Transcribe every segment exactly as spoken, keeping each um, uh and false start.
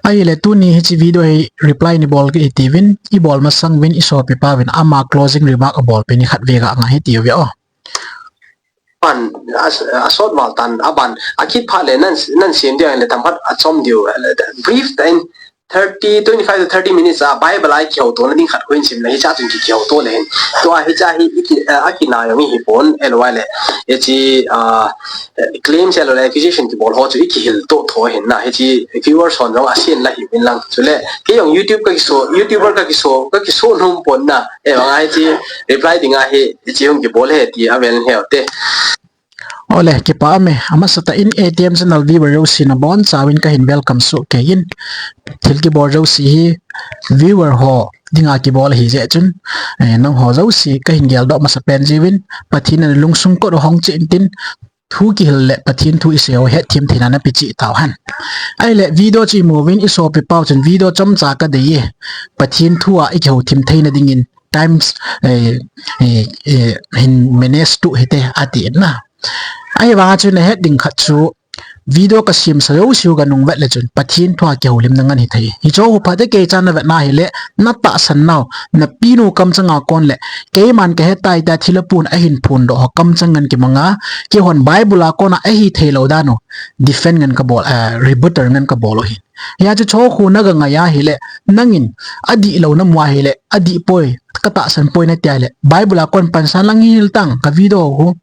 Ahile tuni hiche video hi reply nei bol kit uvin, ibol masang uvin isopipa uvin ama closing remark abolpeh ni khat vei ga ngai hitiuve o. Pan, a, asot val tan, aban, akit phat le nan, nan sim diu le tam khat achom diu, le brief tah in thirty, twenty-five to thirty minutes a Bible a kihouto na ding khat khu hin sim le, hiche a chun ki, kihouto le hin. Tua hiche a hi, iki, a, akina jong hi pon, ahilou le, hiche, a, claims ahilou le accusation kibol ho chu ikihil to tho hin na, hiche viewers hon jong asin la hi min lang. Chule, kei jong YouTube ka kiso, YouTuber ka kiso, ka kiso nom pon na, e, bang a hiche reply ding a hi, hiche jong kibol he ti avel he te. Ole, kipa me, amasatah in A T M channel viewer jouse nabonchauvin kahin welcome soh kei in. Thil kibol jouse hi viewer ho dinga kibol ahi jeh chun, eh, nangho jouse kahin geldoh masapen jiuvin, Pathen in lungsung kot u hong cheh intin, thu kihil le Pathen thu isei ho hethem theina napeh cheh tauhen. Ahile video chu imu uvin isopipa u chun video chomcha kadei e. Pathen thu a ikihouthim theina dingin times, eh, eh, eh, hin manage to hite ati na. Ahivanga chu nahet ding khat chu video kasemsa jouseu kanung vet le chun Pathen thu a kihoulimna ngen hithei. Hicheho phatecha navet na hile, natahsan nau, napinu kamchanga kon le, keiman kahetai tia thilha pun ahin phondoh ho kamchang ngen kimanga, keihon Bible a kona ahithei lou dan u defend ngen kabol, eh, rebuttal ngen kabol u hin. Hia chu hicheho khu naga ngai a hile, nangin adih lou namu a hile, adih poi, katahsan poi nati a hile, Bible a kon pansan lang hil tang, ka video khu.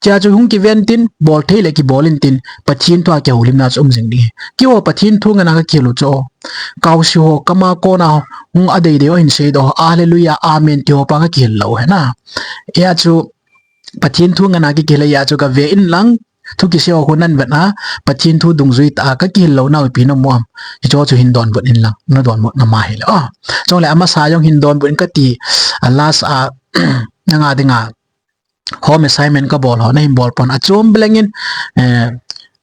Chea chu hung kiven tin, bol thei le kibol intin, Pathen thu a kihoulimna chu um jing ding ahi. Keiho Pathen thu ngen a kakihil u chu, kaose ho kama kona hung adeidei u ahin seidoh, Hallelujah, Amen, ti ho pa kakihil lou ahi na. Hia chu Pathen thu ngen a kikihil a hia chu kave inlang, thu kisei ho khu nan vet a, Pathen thu dungjui tah a kakihil louna u ipi namu am. Hicheho chu hin donbut inlang, nadonbut ngam a hile. O, chule amasa jong hin donbut in kati, a last a, nanga dinga home assignment kabol ho, nahin bol pon achom belengin, eh,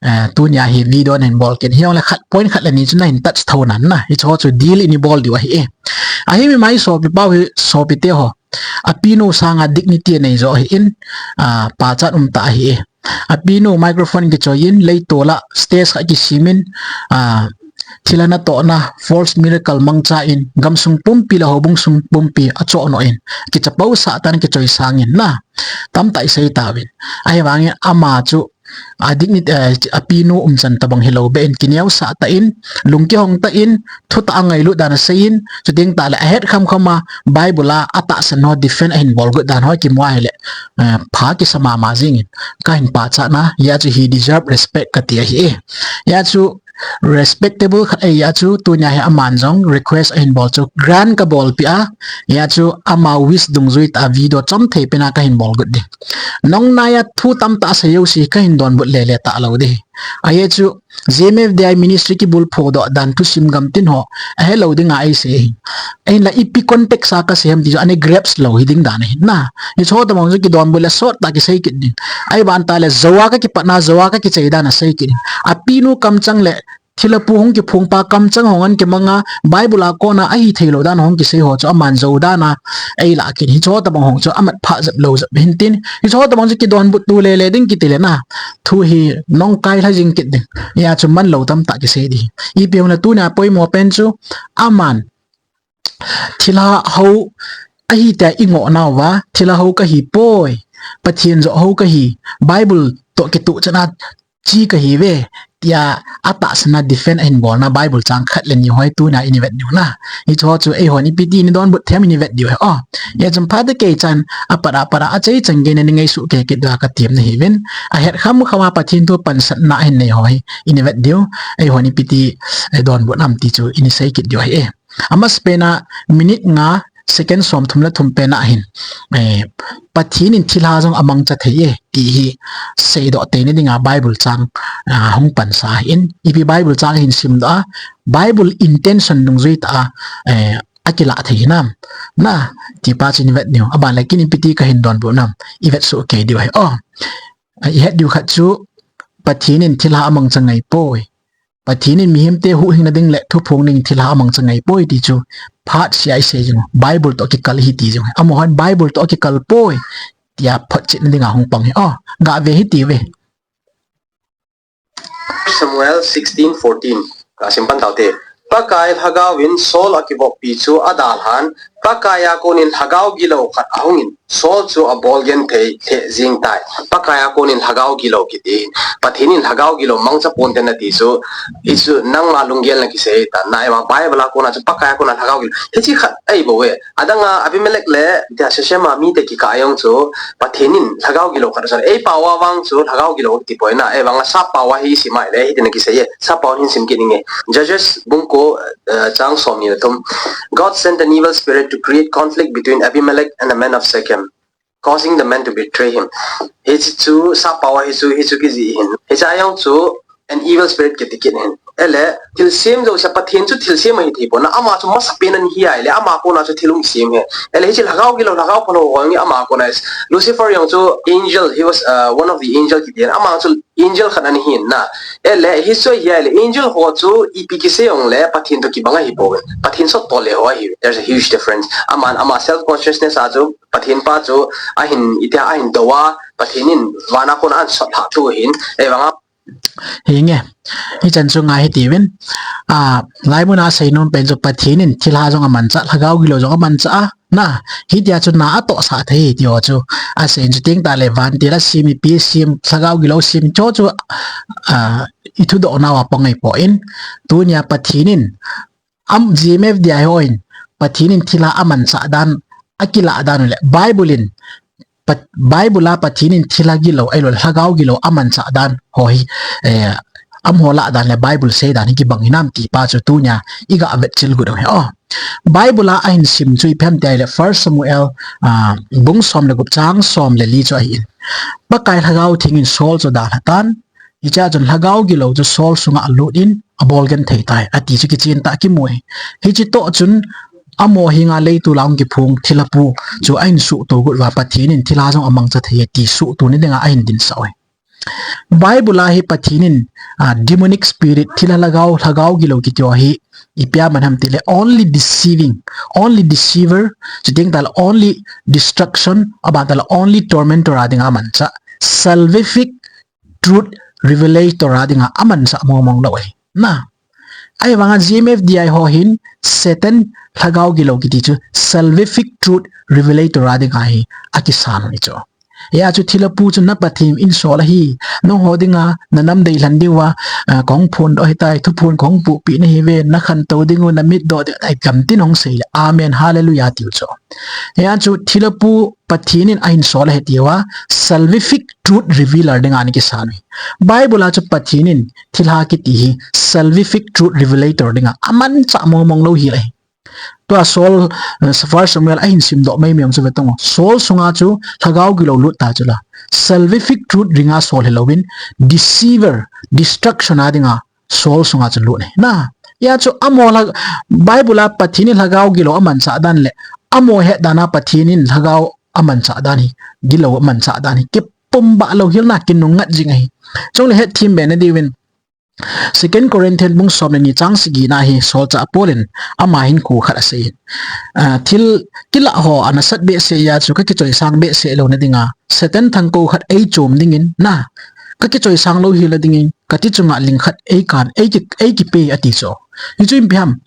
eh, tunia hi video nahin bol kit. Hijongle khat point khat le ni chu nahin touch thou nan na. Hicheho chu deal in ibol diu ahi e. Ahi mi mai sopipa u hi sopite ho. Apinu sanga dignity anei jo ahin, ah, pachat umtah ahi e. Apinu microphone kichoi in, leitol a stage khat kisem in, ah, thilha natohna, false miracle mangcha in, gamsung pumpi le houbung sung pumpi achoh noh in, kichapau sah tan kichoi sangin na. Tamtah isei tauvin. Ahivangin ama chu, a dignity, eh, apinu umchan tabang hilou beh in kineosah tah in, lungkihong tah in, thutah a ngailut dan asei in, chuteng tah le ahet khamkham a, Bible a atahsan ho defend ahin bol got dan ho kimu a hile, eh, pha kisa mama jingin, kahin pachat na, hia chu he deserve respect kati ahi e. Hia chu respectable khat ahi a chu, tunia hi aman jong request ahin bol chu grant kabolpeh a, hia chu ama wish dungjui tah a video chomthei pen a kahin bol got ding. Nongnai a thu tamtah asei jouse kahin donbut lele talou ding. Ahia chu G M F D I ministry kibulphu doh dan thusim gamtin ho ahelou dinga eisei ahi. Ahinla ipi context a kasei ham ti chu ana grasp lou hiding dan ahi na. Hicheho tabang chu kidonbut le sot tah kisei kit ding. Ahivang tah le jou a kakipatna, jou a kakichai dan asei kit ding. Apinu kamchang le thilha pu hung kiphongpa kamchang ho ngen kimanga, Bible a kona ahithei lou dan hung kisei ho chu aman jou dan a eilah kit. Hicheho tabang ho chu amat phah jep lou jep hintin. Hicheho tabang chu kidonbut to lele ding kiti le na. Thu hi nong kailha jing kit ding. Hia chu manlou tamtah kisei ding. Ipi hung le tunia poimo pen chu aman thilha ho ahi tia ingoh nauva, thilha ho kahi poi, Pathen joh ho kahi, Bible toh kituh chan a chi kahi ve, tia atahsan a defend ahin bolna Bible chang khat le ni ho hi tunia ini vet diu na. Hicheho chu eihon ipi ti ini donbut them ini vet diu ahi. O, hia chun phatecha chan apat a pat a achai chan gei in ini ngaisuh kei kit diu a katem na hiuvin. Ahet khamkham a Pathen thu pansatna ahin nei ho hi ini vet diu. Eihon ipi ti, eh, donbut nam ti chu ini sei kit diu ahi e. Amasapen a minute nga second somthum le thum pen a hin, eh, Pathen in thilha jong amangcha thei e, ti hi seidoh teina dinga Bible chang, ah, hung pansa ahin, ipi Bible chang hin simdoh a, Bible intention dungjui tah a, eh, akilah thei hinam. Na, ti pa chu ini vet diu, aban le kin ipi ti kahin donbut nam, ivet soh kei diu ahi. O, ihet diu khat chu, Pathen in thilha amangcha ngai poi. Pathen in mihemte huhhingna ding le thuphong ding thilha amangcha ngai poi ti chu phat sia isei jing u. Bible toh kikal ahi ti jing u. Amahon Bible toh kikal poi tia photchetna dinga hung pang hi. O, gave hiti uve. Samuel sixteen fourteen. Ka sim pan taute. Pakai Lhagao in Saul akivoppi chu adalhan, Pakai a konin Lhagao gilou khat ahungin, Saul chu abolgenthei lheh jeng tai. Pakai a konin Lhagao gilou kiti, Pathen in Lhagao gilou mangcha ponte nati chu, hichu nangma lunggel na kisei ta, na eima Bible a kona chu Pakai a kona Lhagao gilou. Hichi khat ahi bou e. Adanga Abimelech le, tia Shechem a mite kikah a jong chu, Pathen in Lhagao gilou khat asol. Ei pao a vang chu Lhagao gilou ti poi na, ei vang a sap pao a hi sim a le, hitin akisei e. Sap pao hin sim kit inge. Judges bung ko, eh, chang som ni le thum. God sent an evil spirit to create conflict between Abimelech and the men of Shechem, causing the men to betray him. Hichu sap pao a hichu, hichu kijih hin. Hicha jong chu an evil spirit kiti kit hin. Ele, thilsem jouse Pathen chu thilsem ahi thei pon na, ama chu masapen ahi a, ele, ama kona chu thil hung sem ahi. Ele, hichi Lhagao gilou, Lhagao phalou ho nge ama kona is. Lucifer jong chu angel, he was, uh, one of the angel kiti hin. Ama chu angel khat ahi na. Ele, hichu ahi a, ele, angel ho chu ipi kisei jongle, Pathen toh kibang ahi poi. Pathen sot toh le ho ahi. There's a huge difference. Aman, ama self consciousness a chu, Pathen pa chu, ahin, itia ahin dou a, Pathen in, van a kona ahin sot lhah thu hin. Ei vang a, Hinge. Hichan chu ngai hitiuvin. A, laimun a seinom pen chu Pathen in thilha jong amanchah, Lhagao gilou jong amanchah a. Na, hitia chu na atohsah thei ti ho chu. Asei chu teng tah le vantil a sem, mipi sem, Lhagao gilou sem, chu chu, a, ithudoh nau a pang ahi poi. Tunia Pathen in, am, G M F D I hon, Pathen in thilha amanchah dan, akilah dan u le, Bible in, Pat-, Bible a Pathen in thilha gilou, ahilou le Lhagao gilou amanchah dan ho hi, eh, amaho lah dan le Bible sei dan hi kibang hinam ti pa chu tunia iga vetchil got u ahi. Oh. Bible a ahin sim chu ipi ham tia ahile First Samuel, ah, bung som le gup chang som le li chu ahin. Pakai Lhagao Theng in Saul chu adalha tan. Hichea chun Lhagao gilou chu Saul sunga alut in abolgenthei tai, ati chu kichen tah a kimu ahi. Hichi toh chun amaho henga leitol a hung kiphong thilha pu chu ahin suhto got uva Pathen in thilha jong amangcha thei e ti suhto na dinga ahin dinsah u ahi. Bible a hi Pathen in, ah, demonic spirit, thilha lhagao, lhagao gilou kiti ho hi ipi a man ham tile only deceiving, only deceiver, chuteng tah le only destruction, aban tah le only tormentor a dinga amanchah, salvific truth revelator a dinga amanchah mong mong lou ahi. Na. Ahivanga G M F D I ho hin Satan lhagao gilou kiti chu salvific truth revelator a dinga hi akisan u ahi chu. Hia chu thilha pu chu na Pathen in sol ahi. Nangho dinga na nam deilhen diuva, ah, kahung phondoh ahitai, thuphon kahung pohpeh nahiuve, na khantou dingu, na mitdoh ding ahitai, gamtin hung sei le. Amen, hallelujah tiu chu. Hia chu thilha pu Pathen in ahin sol ahi tiuva, salvific truth revealer dinga ana kisan u ahi. Bible a chu Pathen in thilha kiti hi salvific truth revelator dinga amanchah mong mong lou hi ahi. Tua Saul, eh, First Samuel ahin simdoh mai mai jong chu vetan u. Saul sunga chu lhagao gilou lut ta chu la. Salvific truth dinga sol hilouvin, deceiver, destruction a dinga Saul sunga chu lut ahi. Na, hia chu amaho la, Bible a Pathen in lhagao gilou amanchah dan le, amaho het dan a Pathen in lhagao amanchah dan hi, gilou amanchah dan hi kipum bah lou hel na, kinungngat jing ahi. Chule hetthem be na diuvin, Second Corinthians bung som le ni chang sagi na hi solchah Paul in ama hin kho khat asei in. Ah, thil kilah ho ana sat behseh a chu ka kichoisang behseh lou na dinga, Satan thangkou khat eichom dingin na, ka kichoisang lou hel na dingin, kati chunga ling khat eikan, eiki, eikipeh ati chu. Hichu ipi ham.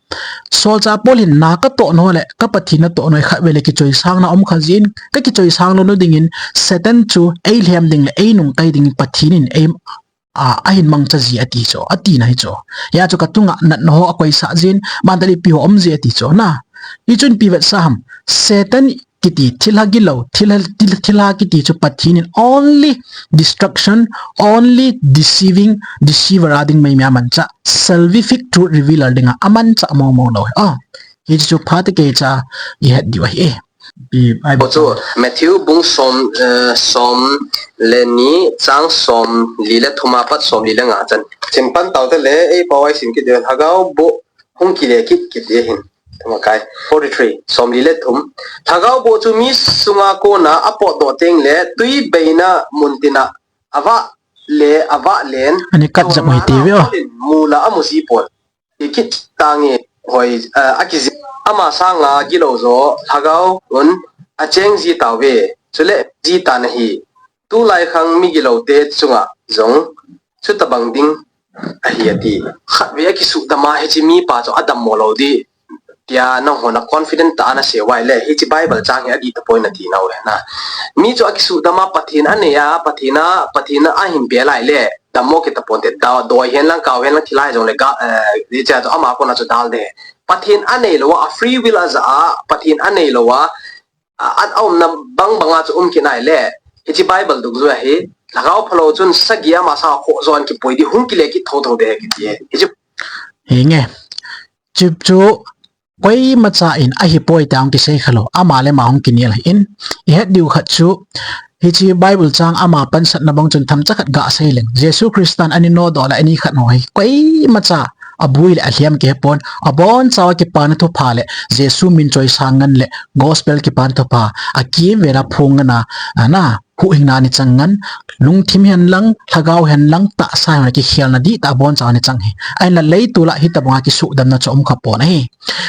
Solchah Paul hin na katoh nau le, ka Pathen natoh nau khat vele kichoisang na um kha jin, ka kichoisang lou na dingin, Satan chu eilhem ding le, einungkai dingin Pathen in ei a, ahin mangcha ji ati chu, ati na hi chu. Hia chu ka tunga natna ho akoisah jin, aban tah le ipi ho um ji ati chu. Na, hichun ipi vetsah ham. Satan kiti thilha gilou, thilha, thil-, thilha kiti chu Pathen in only destruction, only deceiving, deceiver a ding mai mai amanchah, salvific truth revealer dinga amanchah mong mong lou. Ah, hichu phatah kei cha ihet diu ahi e. Pi, ai, chu Matthew bung som, eh, som le ni chang somli le thum apat somli le nga chan. Sim pan tau te le, ei pao a isim kit diu, lhagao boh hung kile kit kit ding ahin. Thum akai. Forty-three, somli le thum. Lhagao boh chu mi sunga kona apotdoh teng le, tui beina mun tina avah le, avah len. Ani kat jap mai ti ve o. Mula amu ji pon. Ikit tange hoi, eh, akiji. Ama sanga gilou jo lhagao un acheng ji tauve. Chule ji tan ahi. Tulai khang mi gilou te chunga jong chutabang ding ahi ati. Khatvei akisudam a hiche mipa chu adammo lou ding tia nangho na confident tah a nasei uva ahile, hiche Bible chang hi adih tapoi nati nau ahi na. Mi chu akisudam a Pathen anei a, Pathen a, Pathen a ahin bel a ahile, dammo kit taponte, da, doi hen lang, kau hen lang, thilha jongle ga, eh, hiche a chu ama kona chu dal ding. Pathen anei lou a, a free will a ja a, Pathen anei lou a, a, a, aumna bang bang a chu um kit na ahile, hiche Bible dungjuia hi, lhagao phalou chun sagi ama sanga khoh jo in kipui ding, hung kile kit thotho ding ahi kiti ahi. Hichu Hinge. Chu chu koimacha in ahipoi tia hung kisei khalou. Ama le ama hung kinel ahin. Ihet diu khat chu, hiche Bible chang ama pansatna bang chun themcha khat gasei leng, Jesu Christan ani nodoh le ani khat ho hi koimacha abui le alhem kihepon, abonchauva kipana thupha le Jesu min choisang ngen le gospel kipana thupha akimvel a phong ngen a, ana, huhhingna ani chang ngen, lungthim hen lang, lhagao hen lang, tahsa hen lang, kikhelna dihtah abonchauva ani chang ahi. Ahinla leitol a hitobanga kisudamna chu um khapon ahi.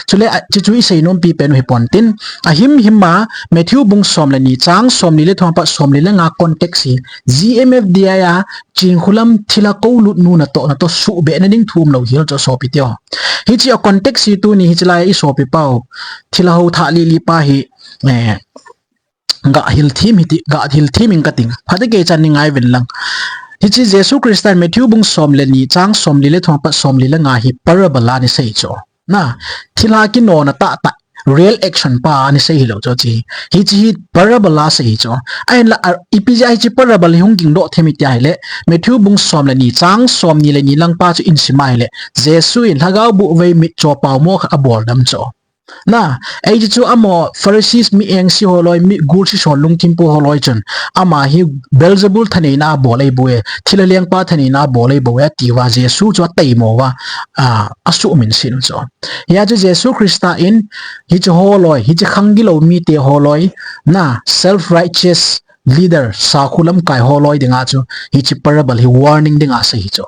Chule, a, chuchu isei nompi pen u hipon tin, ahimhim a, Matthew bung som le ni, chang somni le thum apat somli le nga context hi, G M F D I a, Chinkholam thilha koulut nu natoh natoh suhbehna ding thu umlou hel chu sopi teho. Hiche a context hi tuni hiche lai a isopi pau, thilha hou thah lili pa hi, eh, gahil them hiti, gahil them ing kating. Phatecha kei chan ni ngai uvin lang. Hiche Jesu Christan Matthew bung som le ni, chang somli le thum apat somli le nga hi parable a ani sei chu. Na, thilha kinona tahtah, real action pa ani sei hilou chu hiche. Hiche hi parable a sei chu. Ahinla, a, ipi jeh a hiche parable hi hung gingdoh them iti ahile, Matthew bung som le ni, chang somni le ni lang pa chu isim a ahile, Jesu in lhagao bohvei mitcho paomo khat aboldam chu. Na, hiche chu amaho Pharisees mi engse ho loi, mi gulse ho lungthim pu ho loi chun, ama hi Beelzebul thaneina a bol ahi bouve, thilha lengpa thaneina a bol ahi bouve, atiuva Jesu chu ataimo uva, a, asuhminset u chu. Hia chu Jesu Christa in, hiche ho loi, hiche khang gilou mite ho loi, na, self-righteous leader, sakhu lamkai ho loi dinga chu, hiche parable hi warning dinga asei hi chu.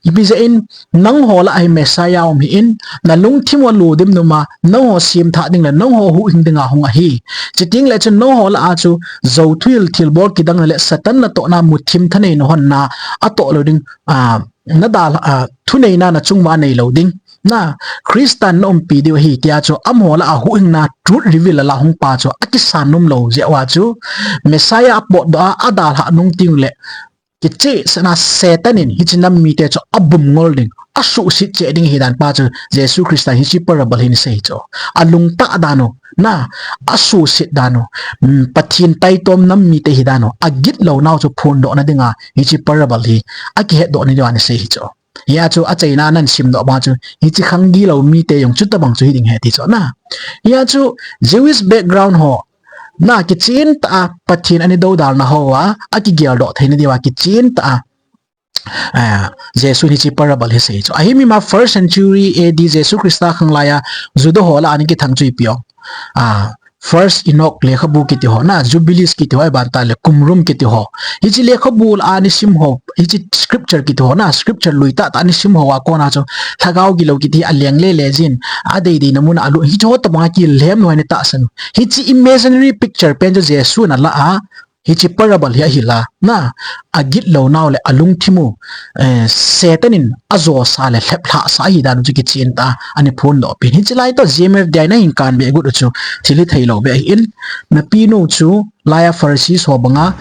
Ipi jeh in, nangho lah a hi Messiah um ahin, nalungthim u a ludim nom a, nangho semthah ding le, nangho huhhing dinga hung ahi. Chuteng le chun nangho lah a chu, jou thuhil thilbol kidang le, Satan natohna muthim thaneina hon na, atoh lou ding, a, nadalha, a, thuneina nachung uva neilou ding. Na, Christan naumpi diu ahi, tia chu, amaho lah a huhhingna truth reveal a lah hung pa chu, akisan nom lou jeh uva chu, Messiah apotdoh a, adalhah nung teng le, kichehsahna Satan in hiche nam mite chu abum ngol ding, asuhset cheh ding ahi dan pa chu Jesu Christa hiche parable hin asei chu. Alungtah dan u, na, asuhset dan u, mm, Pathen taitom nam mite hi dan u, agitlouna u chu phondohna dinga hiche parable hi akihetdoh na diuva ana sei hi chu. Hia chu achaina nan simdoh bang chu hiche khang gilou mite jong chutobang chu hiding ahi ti chu na. Hia chu Jewish background ho, na, kichen tah a Pathen ana dodalna hoa, akigeldoh theina diuva kichen tah a, a, Jesu in hiche parable hi asei chu. Ahimhim a first century A D Jesu Christa khang laiya Juda ho lah a ana kithang chu ipi ham. A, First Enoch lekhabu kiti ho, na, Jubilees kiti ho, aban tah le Qumran kiti ho. Hiche lekhabu lah a ana sim ho, hiche scripture kiti ho, na, scripture lui tahtah ana sim hoa kona chu, lhagao gilou kiti hi aleng lele jin, adeideina mun a alut, hiche ho tobang a kilhem lou ahi tahsan u. Hiche imaginary picture pen chu Jesu in alah a, hiche parable hi ahil a, na, agitlouna u le alungthim u, eh, Satan in ajosah le lheplhahsah ahi dan u chu kichen tah a ana phondoh pen. Hiche lai toh G M F D I nahin kanbe got u chu thil hithei lou beh ahin, napinu chu laiya Pharisees ho banga,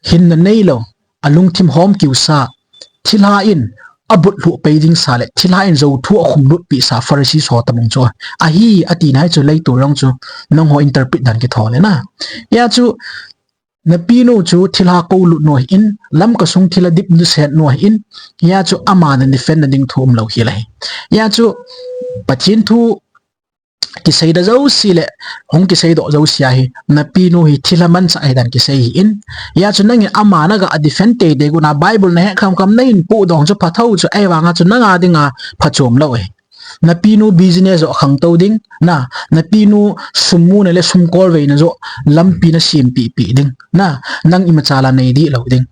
hinna neilou, alungthim hom kiusa, thilha in abut lhuh pei ding sa le, thilha in jou thu akhum lut peh sa Pharisees ho tobang chu ahi, atina hi chu leitol jong chu, nangho interpret dan kithou le na. Hia chu, napinu chu thilha koulut nu ahin, Lamka sung thilha dip nuset nu ahin, hia chu ama nadefend na ding thu umlou hel ahi. Hia chu, Pathen thu kisei da jouse le, hung kisei doh jouse a hi, napinu hi thilha manchah ahi dan kisei ahin. Hia chu nangin ama naga defend teitei got na Bible nahet khamkham nahin pohdoh chu phatah chu, ahivanga chu nanga dinga phachom lou ahi. Napinu business joh khangtou ding, na, napinu sum muna le sum kolveina joh lampi nasempeh peh ding, na, nang imacha la nei dih lou ding.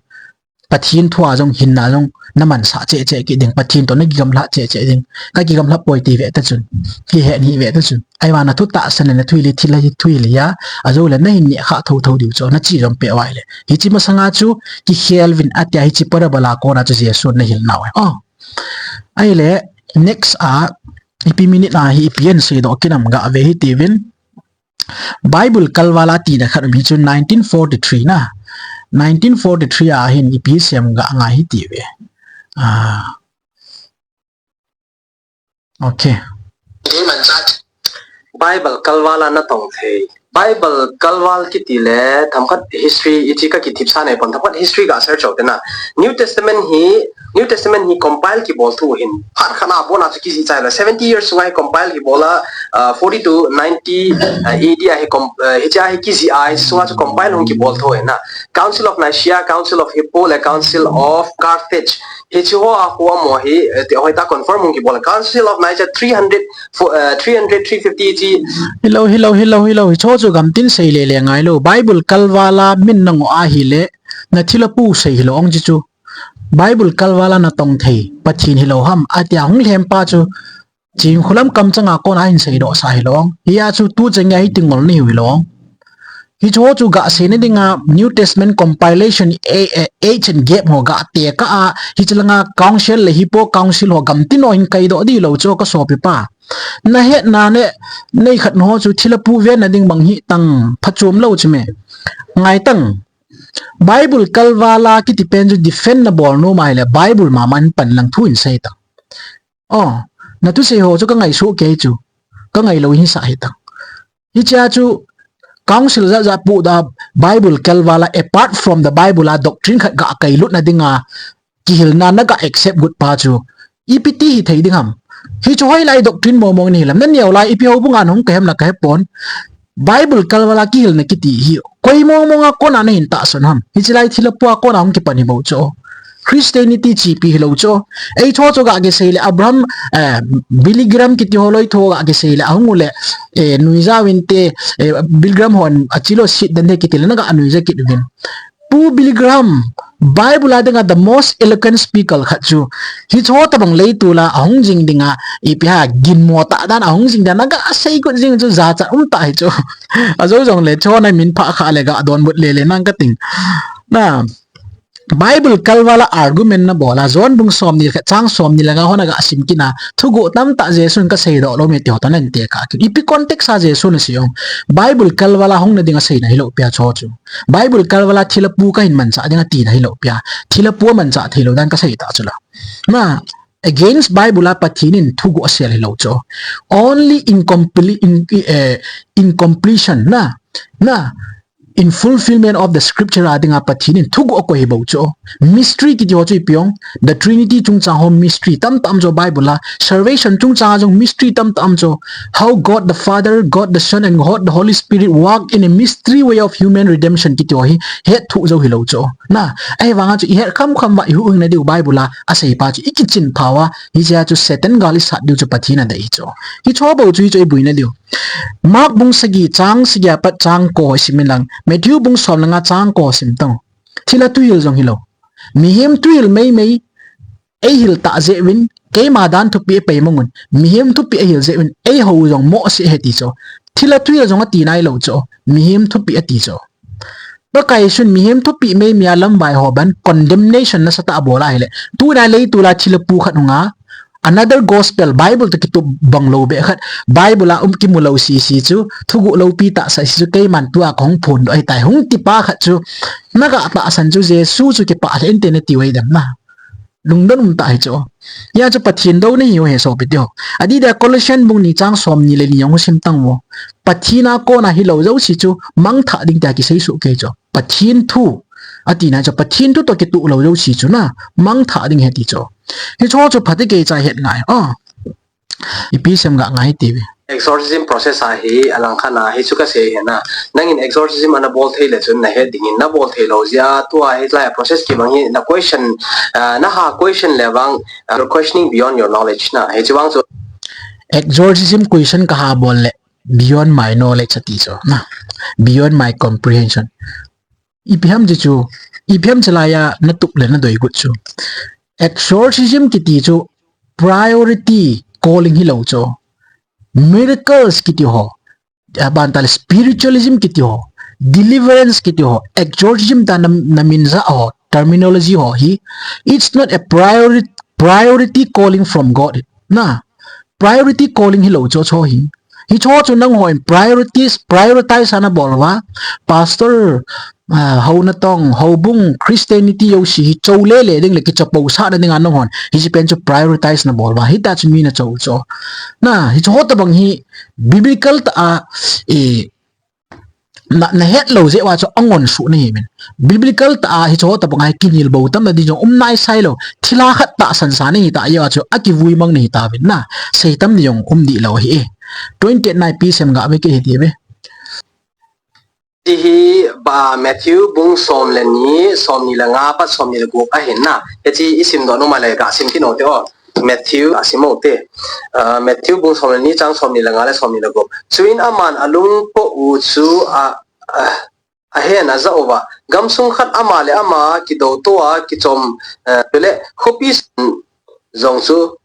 Pathen thu a jong hinna jong na mansah cheh cheh kit ding, Pathen toh na kigamlha cheh cheh ding. Ka kigamlha poi ti ve ta chun, kihet hi ve ta chun, ahivang na thu tahsan le na thuhil hi thil hi thuhil hi a, ajou le na hin neh kha tho tho diu chu, na chi jong peh uva ahile. Hiche masanga chu kikhel uvin atia, hiche parable a kona chu Jesun na hil nau ahi. Oh. Ahile, next a, ipi minute a hi ipi asei doh kit nam ga ve hite uvin. Bible kalval a tina khat um hi chu nineteen forty-three na. Nineteen forty-three a hin ipi asei ham ga ngai hite uve. Ah. Okay. Bible kalval a na tong thei. Bible kalval kiti le themkhat history ichi ka kithip sa nei pon, themkhat history ga search out na. New Testament hi, New Testament hi compile kibol thu hin phat khat na bon a chu kijih chai le, seventy years sunga hi compile kibol a, uh, forty to ninety, uh, A D a hi com-, uh, hiche a hi kijih a hi sunga chu compile hung kibol thu hin na. Council of Nicaea, Council of Hippo le Council of Carthage. Hiche ho a khu amaho hi, eh, ti hoi ta confirm hung kibol. Council of Nicaea three hundred, fo-, eh, three hundred, three fifty chi. Hilou, hilou, hilou, hilou. Hicho chu gamtin sei le le ngai lou. Bible kalval a min na ngoh ahile, na thilha pu sei hilou ong chi chu. Bible kalval a na tong thei Pathen hilou ham, atia hung lhem pa chu. Chingkhulam kamchang a kona hin seidoh sa hilou ong. Hia chu tu chang a hi tingol ni hilou ong. Hicho chu ga seina dinga New Testament compilation, a, a, age and gap ho ga tekah a, hiche langa council le Hippo council ho gamtin ho hin kaidoh di lou chu ka sopi pa. Na hetna le, nei khat ho chu thilha pu venna ding bang hi tang phachom lou chu me. Ngai tang. Bible kalval a kiti pen chu defend na bol nom ahile Bible mama in pan lang thu in sei tang. Oh, na thusei ho chu ka ngaisuh kei chu. Ka ngailou hi sa hi tang. Hiche a chu council jat jat pu da Bible kalval a, apart from the Bible a doctrine khat ga kailut na dinga kihilna na ga accept got pa chu. Ipi ti hi thei ding ham. Hichu hoilai doctrine mong mong ni hilam. Na neo lai ipi houbung a na hung kai ham na ka he pon. Bible kalval a kihilna kiti hi koi mong mong a kona na hin tahsan ham. Hiche lai thilha pu a kona hung kipan hi bou chu. Christianity chepi hilou chu. Eiho chu ga kisei le Abraham, eh, Billy Graham kiti ho loi ho ga kisei le ahung u le, eh, nuija uvin te, eh, Billy Graham hon achilo sit dan de kiti le na ga nuija kit uvin. Pu Billy Graham, Bible a dinga the most eloquent speaker khat chu. Hicho tabang leitol a ahung jing dinga, ipi ham ginmo tah dan ahung jing dan na ga sei got jing chu jachat um tah hi chu. Ajou jong le chu na min pha kha le ga donbut le le nang ka ting. Na, Bible kalval a argument na bol a, John bung somni le khat chang somni le nga ho na ga sim kit na, thuguh tamtah Jesun ka seidoh lou me ti ho toh na hin tekah kit. Ipi context a Jesun asei ong. Bible kalval a hung na dinga seina hilou pi a chu chu. Bible kalval a thilha pu ka hin manchah ding ati na hilou pi a. Thilha pu a manchah thei lou dan ka sei ta chu la. Na, against Bible a Pathen in thuguh asei hilou chu. Only in completion, in, eh, in completion na, na, in fulfillment of the scripture a dinga Pathen in thuguh akoi hi bou chu. Mystery kiti ho chu ipi ong, the Trinity chungchang ho mystery tamtah um chu Bible a, salvation chungchang a jong mystery tamtah um chu. How God the Father, God the Son, and God the Holy Spirit work in a mystery way of human redemption kiti ho hi het thu jou hilou chu. Na, ahivang a chu i het kham kham uva i huhhing na diu Bible a asei pa chu i kichin pha uva, hiche a chu Satan gal i sat diu chu Pathen a dei hi chu. Hicho bou chu hichu i buina diu. Mark bung sagi chang sagi a pat chang ko ho sim in lang. Matthew bung som le nga chang ko ho sim tang. Thilha thuhil jong hilou. Mihem thuhil mei mei ei hil tah jeh uvin, keima dan thupi a pei mong un. Mihem thupi a hil jeh uvin, eiho jong mohseh ahi ti chu. Thilha thuhil jong ati nai lou chu. Mihem thupi ati chu. Pakai Jesun mihem thupi mei mei a lamvai ho ban condemnation nasatah a bol a ahile. Tuna leitol a thilha pu khat hung a, another gospel, Bible toh kitup bang lou beh khat, Bible a um kimu lou sisi chu, thuguh loupi tah sah sisi chu, keiman tua kahung phondoh ahitai, hung ti pa khat chu, na ga tahsan chu, Jesu chu kipah lheh inte na tiu ahi dem na. Lungdon um tah hi chu. Hia chu Pathen douna hi u ahi sopi teho. Adih dia Colossian bung ni chang somni le ni jong u sim tang u. Pathen a kona hilou jouse chu, mangthah ding tia kisei soh kei chu. Pathen thu. Ati na chu Pathen thu toh kituh lou jouse chu na, mangthah ding ahi ti chu. Hicho chu phatecha het ngai. Ah. Ipi sem ga ngai ti ve. Exorcism process a hi alang khat na hi chu ka sei ahi na. Nangin exorcism ana bol thei le chun na het dingin na bol thei lou jeh a tua hi lai process kibang hi na question, ah, na ha question le vang, ah, you're questioning beyond your knowledge na. Hichu vang chu. Exorcism question ka ha bol le beyond my knowledge ati chu na. Beyond my comprehension. Ipi ham ti chu, Ipi ham chulaiya natup le nadoi got chu, exorcism kiti chu priority calling hilou chu. Miracles kiti ho, aban tah le spiritualism kiti ho, deliverance kiti ho, exorcism tia na, namin ja ho, terminology ho hi, it's not a priority, priority calling from God. Na, priority calling hilou chu, chu hi. Hichu chu nanghon priorities, prioritize a nabol uva, pastor, ah, hou natong, houbung, Christianity jouse hi chou lele ding le kichapou sahna dinga nanghon hiche pen chu prioritize nabol uva, hitia chu mi nachou chu. Na, hichu ho tobang hi biblical tah a, eh, na, nahet lou jeh uva chu angon suh nahi uvin. Biblical tah a hichu ho tobang a hi kinelbou tamna ding jong um naisai lou. Thilha khat tahsan sa nahi tah jeh uva chu akivui mang nahi tauvin na. Sei tam ding jong um dih lou ahi e. Twenty-eight na ipi sem gave kit hite ve. Hiche hi, ba, Matthew bung som le ni, som ni le nga apat som ni le gup ahin na. Hiche isim doh nom a le gasim kit u hite o. Matthew, gasim u hite. Ah, Matthew bung som le ni chang som ni le nga le som ni le gup. Chuin aman alungpo u chu a, a, ahen ajah uva, gamsung khat ama le ama kidoutoa kichom, eh, le khopi sung jong chu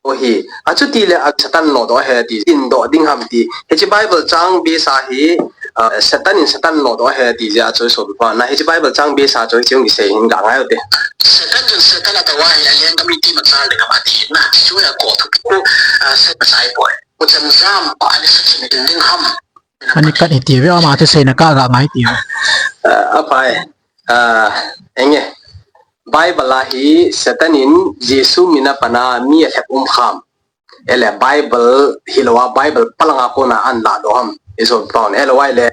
ahi. Achuti le a Satan nodoh ahi ti, in doh ding ham ti. Hiche Bible chang base a hi, ah, Satan in Satan nodoh ahi ti jeh a chu sopi pa. Na hiche Bible chang base a chu hiche hung kisei hin ga ngai u hite. Satan chun Satan adou a hi, alenggam in ipi machal ding ham ati na. Chu a ko thu ko, ah, Satan sai poi. Uchan jam pa ani sa chini ding ham. Ani khat hiti ve, ama chu seina kah ga ngai ti ve. Ah, aphai. Ah, enge. Bible a hi Satan in Jesu min a pan a mi alhep um kham. Ele Bible hilou a Bible palang a kona ana ladoh ham. Iso paun ele wai le.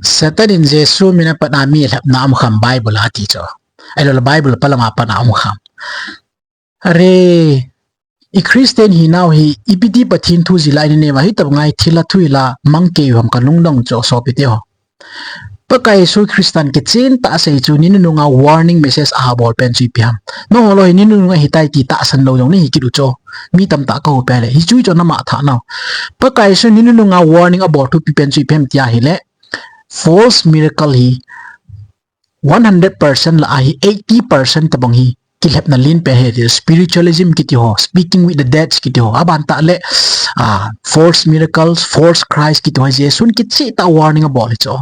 Satan in Jesu min a pan a mi alhepna um kham Bible a ti chu. Ele Bible palang a pan a um kham. Are, i Christian hinau hi, ipi ti Pathen thu jila i nei uva, hitobang a hi thilha thuhila mang kei u ham ka lungdong chu sopi teho. Pakai Jesu Christan kichen tah a asei chu, ni nunung a warning message a abol pen chu ipi ham. Nangho loi hi ni nunung a hitai ti tahsan lou jong nahi kit u chu. Mi tamtah ka houpi le. Hichu chu nama tha nau. Pakai Jesu ni nunung a warning abol thupi pen chu ipi ham tia ahile, false miracle hi one hundred percent lah a hi eighty percent tobang hi kilhepna lenpen ahi ti, spiritualism kiti ho, speaking with the dead kiti ho, aban tah le, ah, false miracles, false Christ kiti ho, Jesun kichen tah a warning abol hi chu.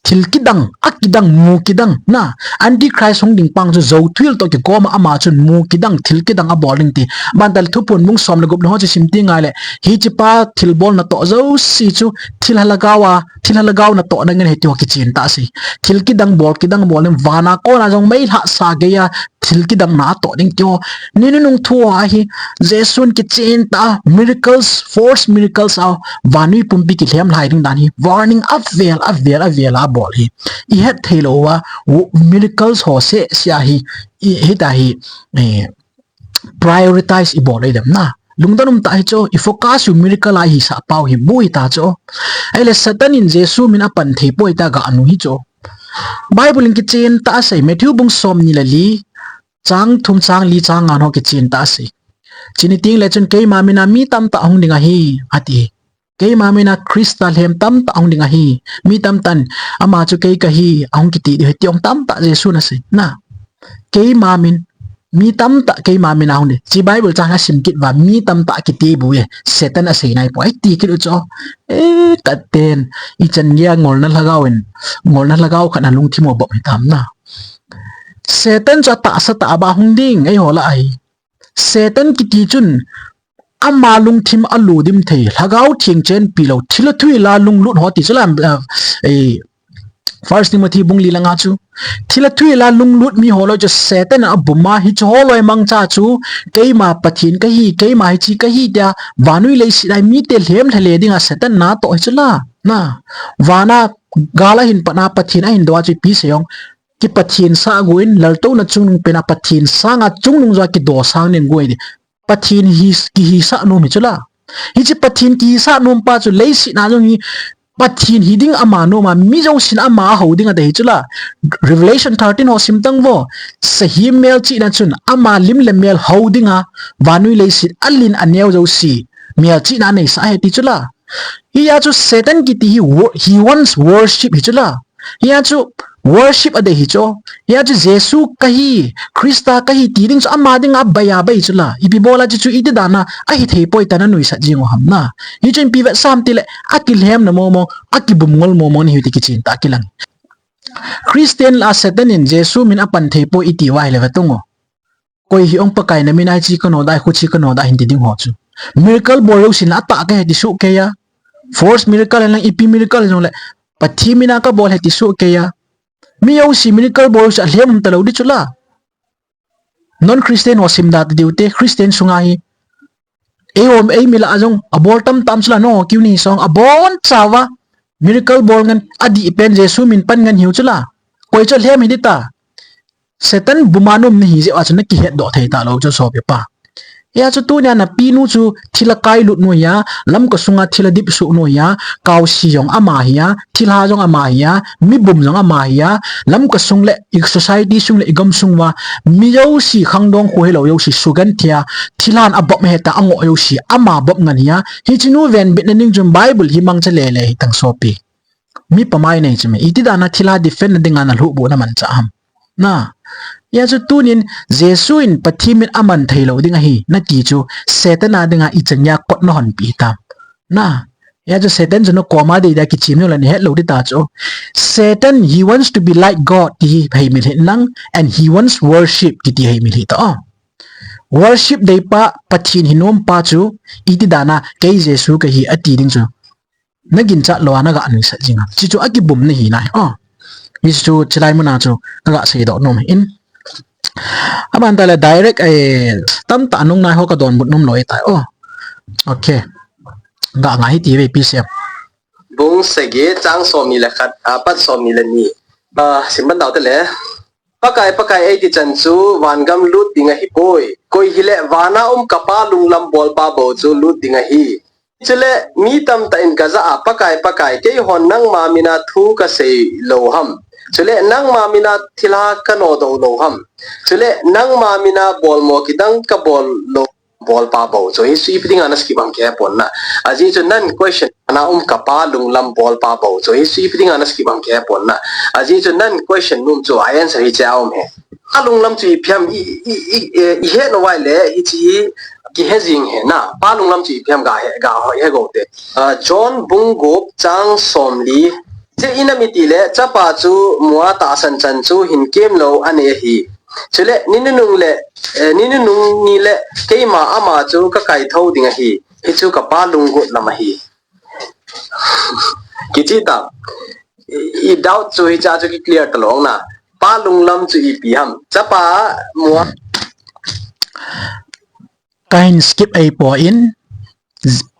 Thil kidang, akidang, mu kidang, na, Antichrist hung ding pang chu jou thil toh kikoma ama chun mu kidang, thil kidang abol ding ti. Aban tah le Thuphon bung som le gup na ho chu sim ti ngai le, hiche pa thilbol natoh jouse chu, thilha lhagao a, thilha lhagao natohna ngen ahi ti ho kichen tah a asei. Thil kidang bol, kidang bol in vana kona jong meilhahsa geiya thil kidang natoh ding ti ho. Ni nunung thu a hi Jesun kichen tah a miracles, false miracles a vannoi pumpi kilhem lhai ding dan hi warning avel, avel, avel a abol hi. I het thei lou uva, wo-, miracles ho seh seh a hi, i, hitia hi, eh, prioritize i bol u ahi dem na. Lungdon um tah hi chu, i focus u miracle a i hisah pau hi bu hita chu. Ahile Satan in Jesu min a pan thei poi tia ga anu hi chu. Bible in kichen tah a asei, Matthew bung som ni le li, chang thum, chang li, chang nga ho kichen tah a asei. Chuni teng le chun keima min a mi tamtah hung ding ahi, ati. Keima min a Christa lhem tamtah hung ding ahi. Mi tamtah in ama chu kei kahi, ahung kiti ding ahi ti jong tamtah Jesun asei. Na. Keima min, mi tamtah keima min a hung ding. Hiche Bible chang a sim kit uva, mi tamtah kiti bu e. Satan asei nai poi ti kit u chu. Eh, ka ten. Ichan geiya ngolna lhagao in, ngolna lhagao khat a lungthim u bop hitam na. Satan chu atahsa tah a ba hung ding, eiho lah a hi. Satan kiti chun, ama lungthim a ludim thei, Lhagao Theng chenpi lou, thilha thuhila lunglut ho ti chu lam, eh, First Timothy bung li le nga chu. Thilha thuhila lunglut mi ho loi chu Satan a bum a, hichu ho loi mangcha chu, keima Pathen kahi, keima hiche kahi tia, vannoi leiset a mite lhem lhale dinga Satan natoh hi chu la. Na, vana gal ahin pat a Pathen ahin dou a chu ipi sei jong, ki Pathen sah gu in, laltouna chungnung pen a Pathen sanga chungnung joh a kido sang ning gu e ti. Pathen hi, kihisah nom hi chu la. Hiche Pathen kihisah nom pa chu leiset a jong hi Pathen hi ding ama nom a, mi jousen ama hou ding adei hi chu la. Revelation thirteen ho sim tang vo. Sahem melchihna chun ama lim le mel hou dinga, vannoi leiset alen aneo jouse melchihna aneisah ahi ti chu la. Hia chu Satan kiti hi wo-, he wants worship hi chu la. Hia chu Worship adei hi chu. Hia chu Jesu kahi, Krista kahi ti ding chu ama dinga bai a bai chu la. Ipi bola chu chu iti dana, ahi thei poi tia nanuisat jing u ham na. Hichu ipi vetsah ham tile, akilhem na momo, akibum ngol momo nahi ti kichen tah kilang. Christian la Satan in Jesu min apan thei poi iti uva ahile vetung u. Koi hi ong Pakai na mina hiche kanoda, khuche kanoda hin ti ding ho chu. Miracle bol jousen atah kahi ti soh kei a. False miracle lang ipi miracle jong le. Pathen mina kabol ahi ti soh kei a. Mi jouse miracle bol jouse alhem um talou di chu la. Non Christian ho simda ta diu te, Christian sunga hi. Eihom, eimi lah a jong, abol tamtah um chu la, nangho kiu nahi song, abon chauva, miracle bol ngen, adih pen Jesu min pan ngen hiu chu la. Koi chu alhem hi di ta. Satan buma nom nahi jeh uva chu nakihet doh thei talou chu sopi pa. Hia chu tunia napinu chu thilha kailut nu hia, Lamka sunga thilha dip suh nu hia, Kaosi jong ama hia, thilha jong ama hia, mibum jong ama hia, Lamka sung le i society sung le i gam sung uva, mi jouse khangdong khu hilou jouse sugenthia, thilhan abop heta angoh jouse, ama bop ngen hia, hiche nu venbit na ding chun Bible hi mangcha lele hi tang sopi. Mi pamai nei chu mi. Iti dana thilha defend na dinga nalhuh bu namanchah ham. Na. Hia chu tunin Jesu in Pathen min aman thei lou ding ahi, nati chu Satan a dinga ichan geiya kot nahonpeh tam. Na. Hia chu Satan chu nakoma dei dia kichim nau la nahet lou di ta chu. Satan, he wants to be like God ti hi heimil hih in lang, and he wants worship kiti heimil hih ta o. Worship dei pa, Pathen hi nom pa chu, iti dana, kei Jesu kahi ati ding chu. Naginchat lou a, naga nuisat jing a. Hichu akibum nahi nai. O. Hichu chilai muna chu, naga seidoh nom in. Aban tale direct ai, tamtah nung nai ho kadonbut nom lou ahitai. O. Okay. Ga ngai hiti ve pi sem. Bung sagi chang somni le khat, a, pat somni le ni. A, simban dau te le. Pakai, Pakai eiti chan chu vangam lut ding ahipoi. Koi hile vana um kapa lunglam bolpa bou chu lut ding ahi. Chule mi tamtah in kajah a, Pakai, Pakai, keihon nangma mina thu kasei lou ham. Chule nangma mina thilha kanodoh lou ham. Chule nangma mina bolmo kidang kabol lou bolpa bou chu. Hichu ipi dinga naskip ham kihepon na. Ajeh chu nan question na um kapa lunglam bolpa bou chu. Hichu ipi dinga naskip ham kihepon na. Ajeh chu nan question nom chu a answer hiche a um e. Pa lunglam chu ipi ham i, i, i, i, ihet nau vai le, hiche hi kihe jing ahi na. Pa lunglam chu ipi ham ga he, ga he gou te. A, John bung gup chang somli. Hiche ina miti le, chapa chu mu a tahsan chan chu hin kemlou anei ahi. Chule, ni nunung le, eh, ni nunung ni le, keima ama chu kakaithou ding ahi. Hichu kapa lunggot lam ahi. Kicheh ta. I, i doubt chu hiche a chu kiclear talou na. Pa lunglam chu ipi ham. Chapa mu a. Kahin skip ahipoi,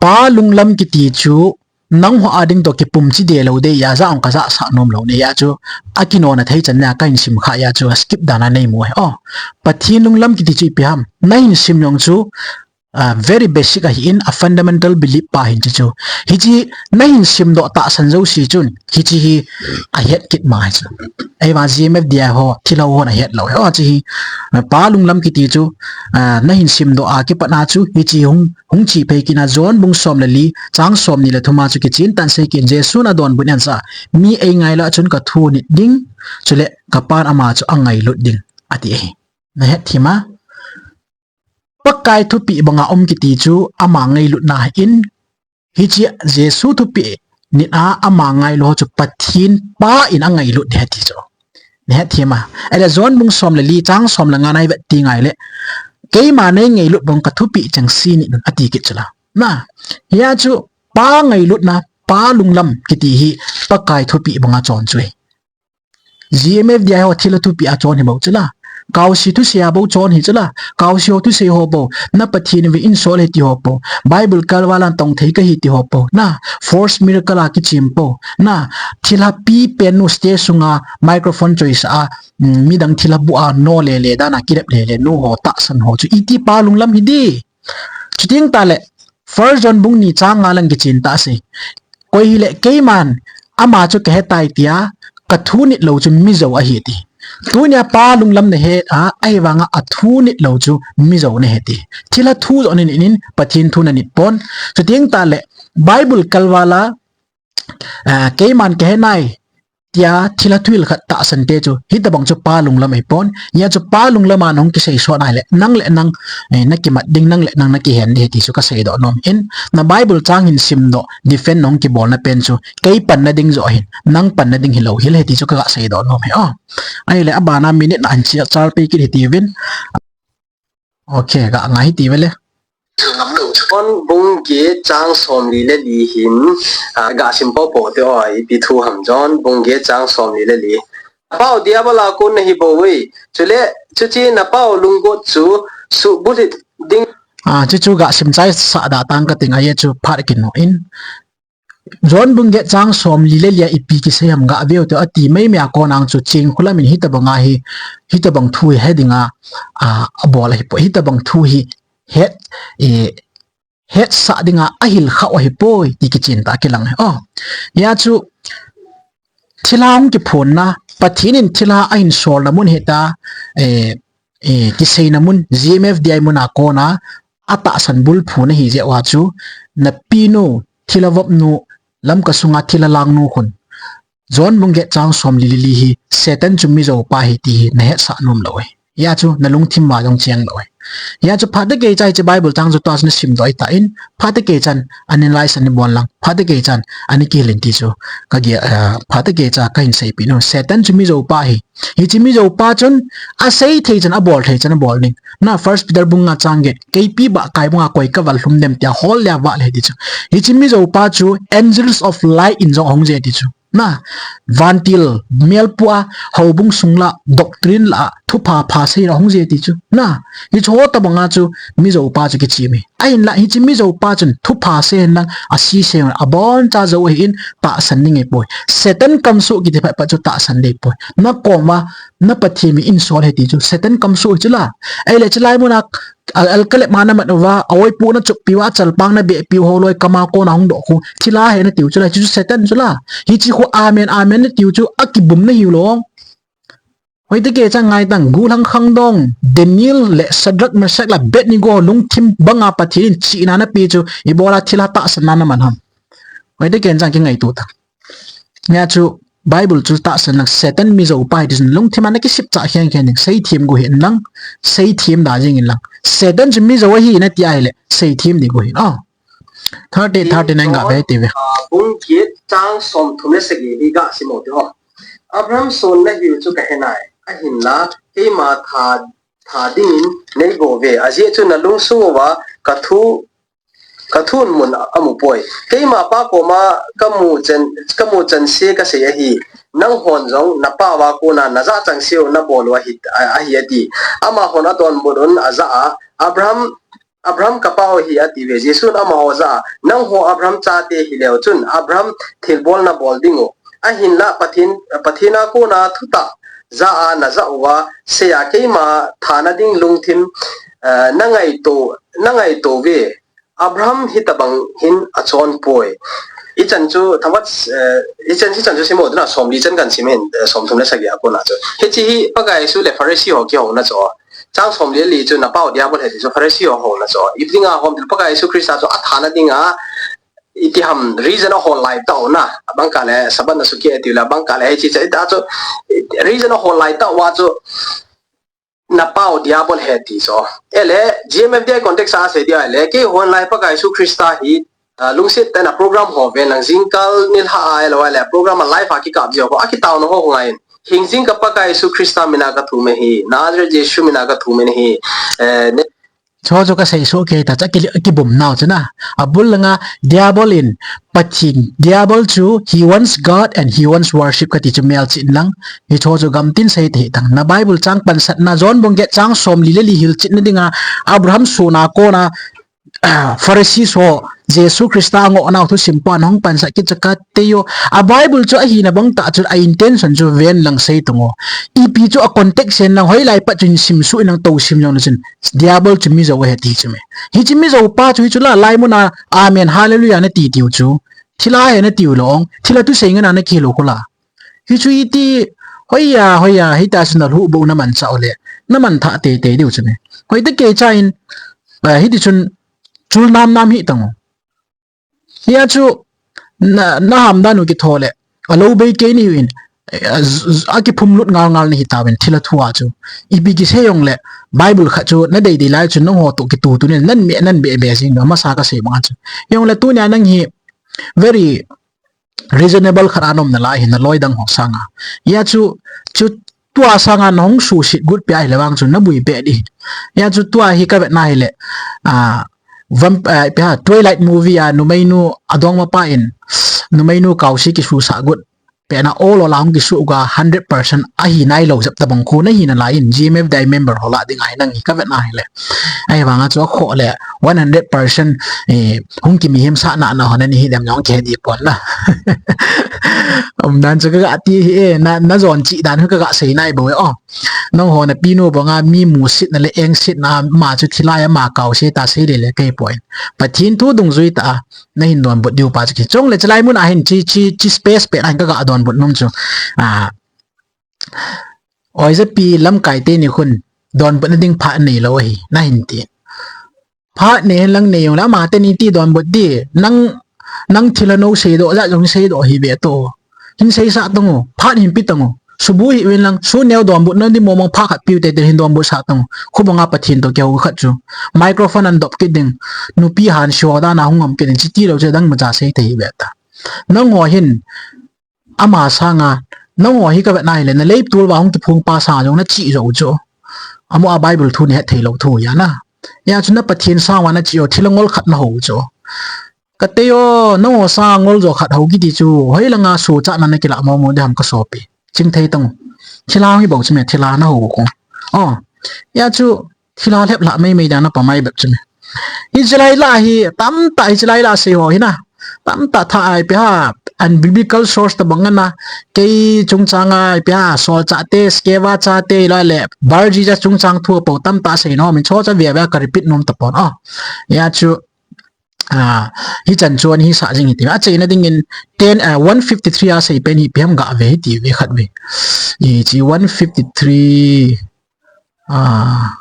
pa lunglam kiti chu, nangho a ding toh kipumchi de lou dei a, ja ong kajah sah nom lou nei a chu, akinona thei chan na kahin sim kha a chu, skip dana neimu e. O, Pathen lunglam kiti chu ipi ham, nahin sim jong chu, a, very basic ahin, a fundamental belief pa hin chu chu. Hiche, nahin simdoh tahsan jouse chun, hiche hi ahet kit ma hi chu. Ahivang GMFDI ho, thilha hon ahet lou. O, hiche hi, a, pa lunglam kiti chu, a, nahin simdoh a kipat na chu, hiche hung, hung che phei kit na John bung som le li, chang somni le thum a chu kichen tan sei kit in Jesun adonbut in ahin sa, mi eingailu a chun kathu nit ding, chule kapan ama chu angailut ding, ati ahi. Nahet thim a? Pakai thupeh banga um kiti chu ama ngailutna ahin, hiche Jesu thupeh nit a ama ngailu ho chu Pathen pa in angailut ding ahi ti chu. Nahet thim a. Ahile John bung som le li chang som le nga na ivet teng ahile, keima neingailut bang kathupeh chengse nit un ati kit chu la. Na, hia chu pa ngailutna, pa lunglam kiti hi Pakai thupeh banga chon chu ahi. GMFDI ho thilha thupeh a chon hi bou chu la. Kaosi thusei a bou chon hi chu la. Kaosi ho thusei ho bou. Na Pathen vin insol ahi ti ho bou. Bible kalval a tong thei kahi ti ho bou. Na force miracle a kichem bou. Na thilha pi pen nu stage sunga microphone choisah a, mm, midang thilha bu a no lele dan a kilep lele nu ho tahsan ho chu iti pa lunglam hi di. Chuteng tale, First John bung ni chang nga lang kichen tah sei. Koi hile keiman ama chu kahetai tia, kathu nit lou chu mijou ahi ti. Tunia pa lunglam nahet a, ahivanga athu nit lou chu mijou nahi ti. Thilha thu joh nanit in, Pathen thu nanit pon. Chuteng tale, Bible kalval a, a, keiman kahe nai, tia thilha thuhil khat tahsan te chu, hitobang chu Pa lunglam ahipon, hia chu Pa lunglam a nahung kisei sot nahile, nang le nang, eh, nakimat ding, nang le nang nakihen ding ahi ti chu kasei doh nom in, na Bible chang hin sim doh, defend nahung kibol na pen chu, kei panna ding joh ahin, nang panna ding hilou hel ahi ti chu kaga sei doh nom e o. Ahile, abana minute na ahin chia chal pi kit hiti uvin. Ok, ga ngai hiti uve le. John bung get chang somli le li hin, ah, ga sim popo te o, ipi thu ham John bung get chang somli le li. Napau Diabol a kon nahi bou e. Chule, chuche napau lunggot chu suhbulhit ding. Ah, chuchu ga sim chai sah da tang kating ahi chu phat kino in. John bung get chang somli le li a ipi kisei ham ga veu te ati mai mai a kon ang chu ching khulam in hitobang a hi, hitobang thu hi he dinga, a, abol ahipoi, hitobang thu hi het, e, hetsah dinga ahil khah ahipoi ti kichen tah kilang e. O, hia chu thilha hung kiphonna, Pathen in thilha ahin solna mun hita, e, e, kiseina mun, G M F D I mun a kona, atahsan bulphu na ahi jeh uva chu, napinu, thilha vop nu, Lamka sunga thilha lang nu khun. John bung get chang somli le li hi, Satan chu mijoupa ahi ti hi, nahetsah nom lou ahi. Hia chu, nalungthim ma jong cheng lou ahi. Hia chu, phat tekei cha hiche Bible chang chu tua chu nasim doh ahitan, phat tekei chan, analyze ana bol lang, phat tekei chan, ana kihil in ti chu, kagel, eh, phat tekei cha kahin seipeh nom. Satan chu mijoupa ahi. Hiche mijoupa chun, asei thei chan, abol thei chan, abol ding. Na First Peter bung nga chang get, keipi ba kai banga koi kaval lhum dem tia hol le aval ahi ti chu. Hiche mijoupa chu, angels of light in jong ahung je ti chu. Na, vantil, melpua, houbung sung la, doctrine la, thupha pha sei la hung je ti chu. Na, hiche ho tobanga chu, mijoupa chu kichim e. Ahinla, hiche mijoupa chun, thupha sei hen lang, asei sei hen, abonchan jou ahin, tahsan ding ahipoi. Satan kamsoh kiti phat phat chu tahsan ding ahipoi. Nakoma, na Pathen min insol ahi ti chu, Satan kamsoh ahi chu la. Ahile, chulai muna, Al-, alkalep ma namat uva, a oipu nachoppi uva, achalpang nabehpi u holoi kama kona hung doh khu, thilha ahi natiu chu la, chu chu Satan chu la. Hiche khu amen, amen natiu chu, akibum nahiu lou. Hoitah kei cha ngai tang, guhlhang khangdong, Daniel le Shadrach, Meshach le Abednego lungthim banga Pathen in chihna napeh chu, ibola thilha tahsanna naman ham. Hoitah kei cha kingaito tang. Hia chu Bible chu tahsan lang Satan mijoupa ahi ti chun lungthim a nakisipcha khen khen ding, seithem go hin lang, seithem da jing in lang. Satan chu mijou ahi nati ahile, seithem ding go hin. Oh. Thirty, thirty-nine ga ve ti ve. Ah, bung get chang somthum le sagi hi ga sim u te o. Abraham sonna hiu chu kahe nai. Ahinla, keima tha, tha dingin nei go ve. Ajeh chu nalungsung uva kathu Kathun mun amu poi. Keima Pa koma kamu chan, kamu chan se kasei ahi. Nanghon jong napa uva kona najah chang seu nabol u ahi, ahi ati. Amahon adonbut un ajah a, Abraham, Abraham kapa u ahi ati ve. Jesun amaho jah a, nangho Abraham chate hileu chun, Abraham thilbol nabol ding u. Ahinla Pathen, Pathen a kona thutah jah a najah uva, seiya keima thana ding lungthim, eh, nangaito, nangaito ve. Abraham hitabang hin achon poi. Ichan chu, thamat, eh, ichan, ichan chu sim u te na, somli chan kan sim in, eh, somthum le sagi a kona chu. Hiche hi Pakai Jesu le Pharisee ho kihouna chu. Chang somli le li chu napa u Diabol ahi ti chu Pharisee ho houna chu. Ipi dinga hom til Pakai Jesu Christa chu athana dinga, iti ham reason ahol lai tah u na. Abang kah le Sabbath nasuki ati u le, abang kah le hiche cha ita chu reason ahol lai tah uva chu. Napa u Diabol ahi ti chu. Ele, G M F D I context a sei dia ele, keihon lai Pakai Jesu Christa hi, ah, lungset tah in a program ho ven lang jingkah nilhah a ahilou le, program a live a kikap jeh ho, akitaona ho ngai in. Hingjing kah Pakai Jesu Christa mina kathum e hi, Nazareth Jesu mina kathum e hi, eh, ne- Chu chu kasei soh kei ta, chu ki, kibum nau chu na. Abul langa, Diabol in, Pathen, Diabol chu, he wants God and he wants worship kati chu melchih in lang. Hichu chu gamtin sei tahih tang. Na Bible chang pansatna, John bung get chang somli le li hilchetna dinga, Abraham sonna kona, ah, Pharisee ho, Jesu Christa angoh nau thusim pan hung pansat kit chu kati u. A Bible chu ahina bang tah chun a intention chu ven lang sei tung u. Ipi chu a context ven lang hoilai pat chun sim suh in lang tou sim jong le chun. Diabol chu mijou ahi ti chu me. Hiche mijoupa chu hichu la, lai muna, amen, hallelujah nati tiu chu. Thilha ahi natiu lou, thilha thusei ngen a nakihil u khu la. Hichu iti, hoiya, hoiya, hita chu nalhuh bou namanchah u le, namanthah teitei diu chu me. Hoitah kei cha in, eh, hiti chun, chul nam nam hih tang u. Hia chu, na, naham dan u kitho le, alou bei kei nahiu in, eh, a, z-, z-, akiphumlut ngal ngal nahi tauvin thilha thu a chu. Ipi kisei jongle, Bible khat chu nadei dei lai chu nangho toh kitutu nin, nan me, nan be be jing, amasa kasei banga chu. Jongle tunia nang hi very reasonable khat a naum nalai hi, naloi dang ho sanga. Hijeh chun, chu tua sanga nahung suhset got peh ahile vang chu naboi be ding. Hijeh chun tua hi kavetna hile, ah, vam-, ah, ipi ham, Twilight movie a numeinu adongmapa in, numeinu kaose kisusah got pehna ol ol a hung kisuh got a hundred percent ahi nailou jep tabang khu nahi nalai in, G M F D I member ho lah ding ahi nang hi kavetna hile. Ahivanga chu akhoh le one hundred percent, eh, hung kimihemsah nana ho nahi dem jong kihe dipon na. Umdan chu kaga ti hi e, na, najon cheh dan hi kaga sei nai bou e o. Nangho napinu banga mi musetna le engsetna ama chu thilha ama kaose ta sei le le kahi poi. Pathen thu dungjui tah a nahin donbut diu pa chu kichong le chulai mun a hin chi, chi, chi space pet a hin kaga donbut nom chu. Ah, Oijapi lamkai teni khun donbutna ding phat neilou ahi, nahin ti. Phat nei hen lang nei jongle, ama teni ti donbut di. Nang, nang thilha nou seidoh jat jong seidoh hih ve to. Hin seisah tang u, phat hin pe tang u. Suboi hih uvin lang, suneo donbutna ding mong mong phat khat piu te te hin donbutsah tang u. Khu banga Pathen toh kihou khat chu. Microphone an dop kit ding. Nupi hanse ho dan a hung ngam kit ding. Chuti lou chu adang imacha sei thei hih ve ta. Nangho hin, ama sanga, nangho hi kavetna hile, naleitol uva hung kiphong pa sanga jong nachih jou u chu. Amaho a Bible thu nahet thei lou thu ahi na. Hijeh chun na Pathen sanga nachih u, thilha ngol khat nahou u chu. Katei o, nangho sanga ngol jo khat hou kiti chu, hoilanga sochatna nakilah mong mong ding ham kasopi. Chingthei tang u. Thilha hi bou chu me, thilha nahou u khu. O, hijeh chun, thilha lhep lha mei mei dan a pamai bep chu me. Hiche lai lah hi, tamtah hiche lai lah sei ho hi na. Tamtah tha a ipi ham, unbiblical source tabang ana. Kei chungchang a ipi ham, Saul chate, Sceva chate, la le, Bar Jesus chungchang thu pou tamtah sei nom in chu chu ve ve ka repeat nom tapon. O, hijeh chun, ah, hichan chu ahin sah jing hite. Achaina dingin ten, ah, one fifty-three a sei pen hi ipi ham ga ve hite ve khat ve. Hiche one fifty-three, ah,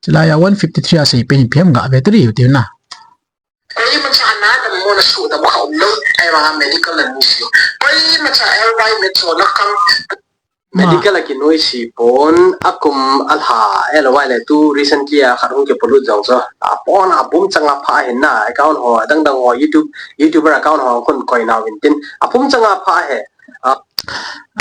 Chulai a one fifty-three a sei pen hi ipi ham ga ve tari u tiu na. Koimacha ana dam mo na sudam kha um lou, ahivanga medical na nuisi u. Koimacha L Y me cho na kam. Medical a kinuisi pon, akum alha, L Y le tu recently a khat hung kipolut jong chu. Apon a bum changa pha hin na, account ho, adang dang ho, YouTube, YouTuber account ho khun koi nau vin tin. Apum changa pha he. Ah,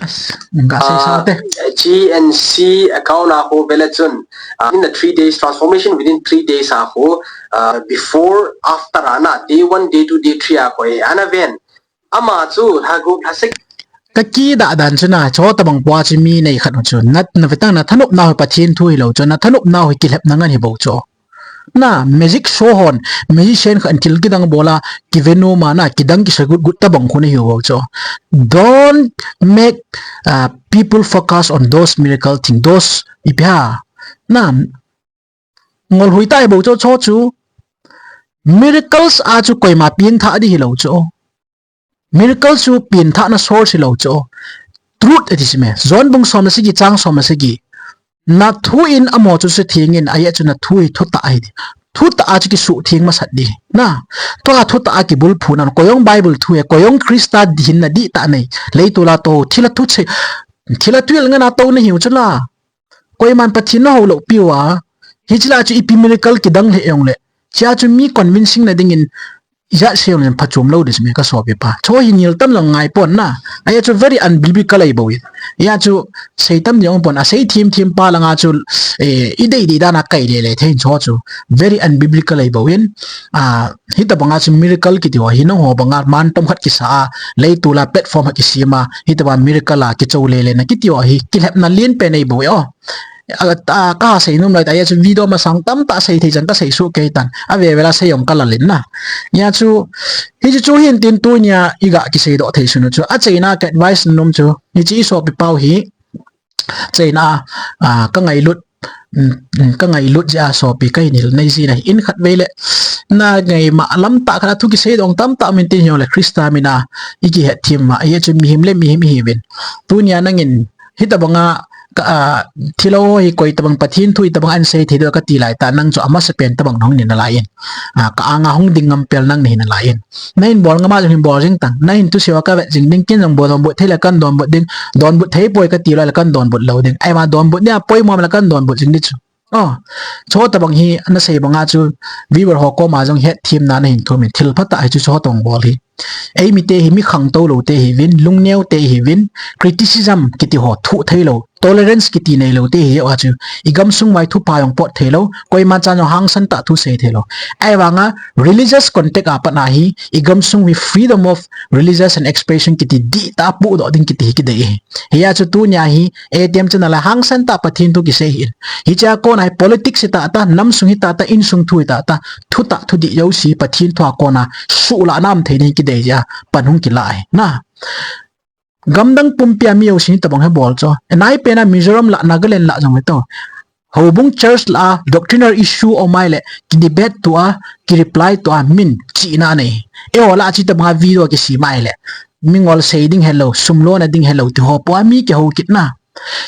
As, ga sei sa te. Ah, G N C account a khu vele chun, ah, in the three days, transformation within three days a khu, ah, before, after ana, day one, day two, day three a khu, eh, ana ven. Ama chu, ha gu, ha sek. Ka kidah dan chu na, chu tabang pua chu mi nei khat u chu. Na, na vetang na thanop nau hi Pathen thu hilou chu, na thanop nau hi kilhepna ngen hi bou chu. Na, magic show hon, magician khat in thil kidang bol a, kive nom a na, kidang kisa gut gut tabang khu nahiu bou chu. Don't make, uh, people focus on those miracle thing, those ipi ham. Na, ngol hui tah hi bou chu, chu chu. Miracles a chu koima pengthah ding hilou chu. Miracle chu pengthahna source hilou chu. Truth ati chu me. John bung som le sagi chang som le sagi. Na thu in amaho chu sutheng in, ajeh chu na thu hi thutah ahi. Thutah a chu kisuhtheng masat ding. Na, tua thutah a kibulphu nan, koi jong Bible thu e, koi jong Christa hinna dihtah nei. Leitol a tou, thilha thu che, thilha thu il ngen a tou nahiu chu la. Koiman Pathen nahou lou piu a, hiche lah chu ipi miracle kidang lheh jongle, hiche a chu mi convincing na dingin, ijat sei jongle phachom lou ding chu me ka sopi pa. Chu hi nil tam jong ngai pon na. Ajeh chu very unbiblical ahi bou in. Ajeh chu sei tam ding jong pon, asei thim thim pa langa chu, eh, idei dei dan a kai le le thei in chu chu. Very unbiblical ahi bou in. Ah, hitabang a chu miracle kiti ho hi nangho bang a man tom khat kisa a, leitol a platform khat kisem a, hitabang miracle a kichou le le na kiti ho hi kilhepna len pen ahi bou e o. A, a, ka sei nom lai ta, ajeh chu video masang tamtah sei thei chan ka sei suh kei tan. Ave ve la sei jong ka lal in na. Ajeh chu, hichu chu hin tin tunia iga kiseidoh thei sun u chu. Achaina ka advice nom chu. Hiche i sopi pau hi. Achaina, a, ka ngailut, mm, mm, ka ngailut jeh a sopi ka hin hil nei jin ahi in khat vei le. Na ngai ma lam tah khat a thu kiseidoh tamtah min tin hiu le Christa min a i kihet thim ma. Ajeh chu mihem le mihem ihiuvin. Tunia nangin hitabang a ka, ah, thilou hi koi tabang Pathen thu hi tabang ahin sei thei diu kati lai tah, nang chu amasapen tabang nahung nei nalai in. Ah, ka anga hung ding ngam pel nang nahi nalai in. Nahin bol ngam a jong hin bol jing tan. Nahin thusei uva kavet jing ding, ken jong bol donbut thei le kan donbut ding. Donbut thei poi kati lou le kan donbut lou ding. Ahivang donbut nia poimo le kan donbut jing ding chu. Oh, chu tabang hi nasei banga chu viewer ho koma jong hetthemna nahin thum in, thil phatah hi chu chu tabang bol hi. Eimite hi mi khangtou lou te hiuvin, lungneo te hiuvin, criticism kiti ho thuh thei lou, tolerance kiti nei lou te hiuva chu, i gamsung uva thupha jong pot thei lou, koima chan jong hangsan tah thu sei thei lou. Ahivanga religious context a pat na hi, i gamsung hi freedom of religious and expression kiti dihtah puhdoh ding kiti hi kidei ahi. Hia chu tunia hi, A T M channel a hangsan tah Pathen thu kisei hih in. Hichea kona hi politics hi tah tah, namsung hi tah tah, insung thu hi tah tah, thutah thudih jouse Pathen thua kona suhlahna um thei ding kidei jeh a pan hung kilah ahi. Na. Gamdang pumpia mi jousen hitabang hi bol chu. Anai pena Mizoram lah, Nagaland lah jong ve to. Houbung church lah a doctrinal issue um ahile, ki debate tua, ki reply tua, min chihna nei. Eiho lah a chu hitabanga video kisem ahile, mingol sei ding helou, sum lona ding helou, ti ho pua mi kihou kit na.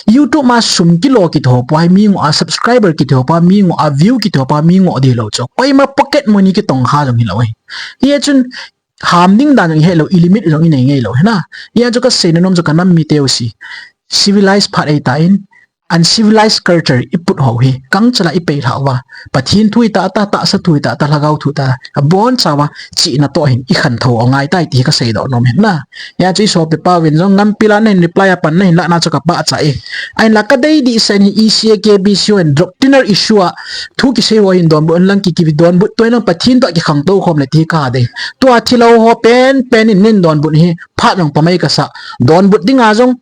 YouTube ma sum kilo kiti ho pua, mi ngoh a subscriber kiti ho pua, mi ngoh a view kiti ho pua, mi ngoh ding lou chu. Koima pocket money kitong kha jong hilou ahi. Hia chun ham ding dan jong ihet lou, i limit jong inei ngei lou ahi na. Hia chu kasei na nom chu ka nam mite jouse. Civilized phat ei tan, uncivilized culture i put hou hi, kangchal a i pei lhah uva, Pathen thu hi tah tah, tahsa thu hi tah tah, lhagao thu tah, abon chauva chihna toh hin i khantou u angai tai ti hi kasei doh nom ahi na. Hia chu i sopi pa uvin jong nampi lah nahin reply a pan nahin lah na chu ka pachat e. Ahinla kadei dehset hi E C A K B C O in doctrinal issue a thu kisei ho hin donbut in lang ki, ki donbut tua in lang Pathen toh kikhangtou khom le ti ka dei. Tua thilou ho pen pen in nin donbut hi phat jong pamai kasa. Donbut dinga jong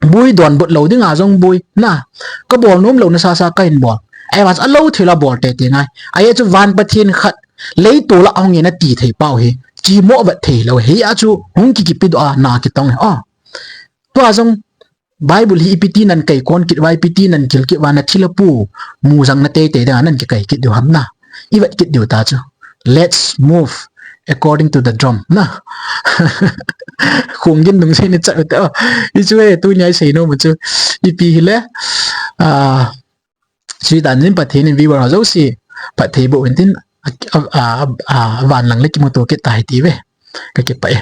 boi, donbut lou dinga jong boi. Na, kabol nom louna sasa kahin bol. Ahivang a lou thei la bol tete ngai. Ahia chu van Pathen khat, leitol a hung in ati thei pau hi, chimo vet thei lou hi. Hia chu hung ki, kipi doh a na kitong hi. Oh. Tua jong Bible hi ipi ti nan kai kon kit uva, ipi ti nan kil kit uva, na thilha pu mujang na teitei dinga nan kikai kit diu ham na. I vet kit diu ta chu. Let's move according to the drum na. Khung gin dung sei ni chat u te. Oh, i chu e, tunia i sei nom u chu ipi hile. Ah, chu dan jin Pathen in viewer ho jouse phatthei boh in tin, a, a, a, a, van lang le kimuto kit ta hi ti ve. Ka kipah e.